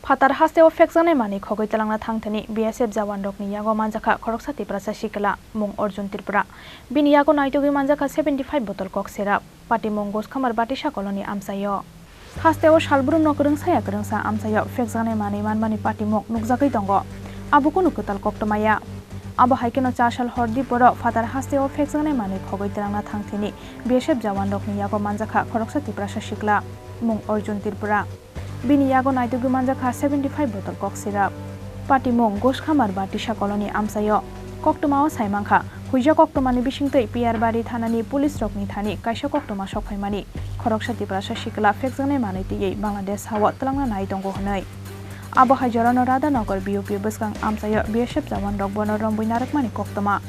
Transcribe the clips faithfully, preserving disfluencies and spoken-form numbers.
Phatar hasteo phekjaknai manwi khogwi twlangna thangthani B S F jawanrokni yago manjakha khoroksa Tiprasa sikla, mung Arjun Tripura. Bini yago naitugwi manjakha seventy five botol kok syrup. Patimung Goskhamar Batisa koloni amchaio. Hasteo salbrumno kwrwngsaya kwrwngsa amchaio phekjaknai manwi manmani patimung nukjagwi tongo. Abo kunu kwtal koktwmaya. Abo hai kheno cha sal hor diporo phatar hasteo phekjaknai manwi khogwi twlangna thangthini B S F jawanrokni yago manjakha khoroksa Tiprasa sikla, mung Arjun Tripura. Bini yago naitugwi manjakha seventy five botol kok syrup. Patimung Goskhamar Batisa koloni amchaio. Koktwmao saimankha, huija koktwmani bisingtwi Piyarbari thanani police rokni thani kaisa koktwma sokphaimani. Khoroksa Tiprasa sikla phekjaknai manwi twiwi Bangladesh hao twlangna nai tongo hwnwi. Abo hai jorano Radhanagar B O P bwskang amchaio B S F jawanrok bono romwi narwkmani koktwma.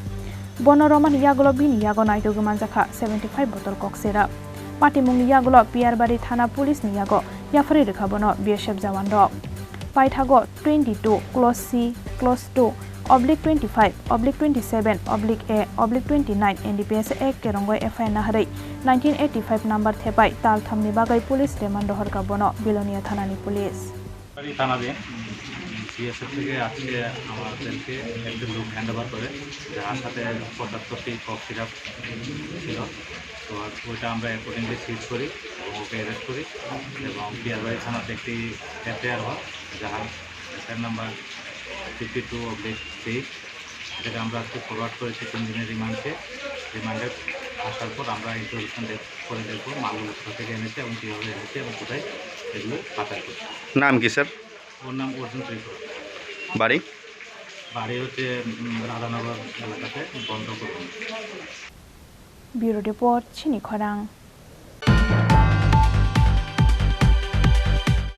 Bono romani yagulo bini yago naitugwi manjakha seventy five botol kok syrup. Patimungni yagulo Piyarbari thana police ni yago yapharwi rwkha bono B S F jawanrok. Paithago twenty two clause C, clause two, oblique twenty five, oblique twenty seven, oblique A, oblique twenty nine N D P S A kerongoi F I R naharwi nineteen eighty five number thepai tal thamni bagwi police remand rohorkha bono Bilonia thanani police. সরকারি থানাধীন। বিএসএফ থেকে আজকে আমাদেরকে একটি লোক hand over করে, যার সাথে পঁচাত্তরটি কফ সিরাপ ছিল। তো ওইটা আমরা অ্যাকর্ডিংলি সিজ করি এবং ওকে অ্যারেস্ট করি এবং পিয়ারবাড়ি থানাতে একটি এফআইআর হয়, যার FIR number fifty two oblique তেইশ। এটাকে আমরা আজকে ফরওয়ার্ড করেছি তিন দিনের রিমান্ডে। রিমান্ডে আসার পর আমরা ইন্টারোগেশন করে দেখবো মালগুলো কোথা থেকে এনেছে এবং কীভাবে এনেছে এবং কোথায় এগুলো পাচার করছে। নাম কি স্যার? ওর নাম অর্জুন ত্রিপুরা। বাড়ি? বাড়ি হচ্ছে, উম, রাধানগর এলাকাতে বন্ধ করুন। Bureau Report, Chini Khorang.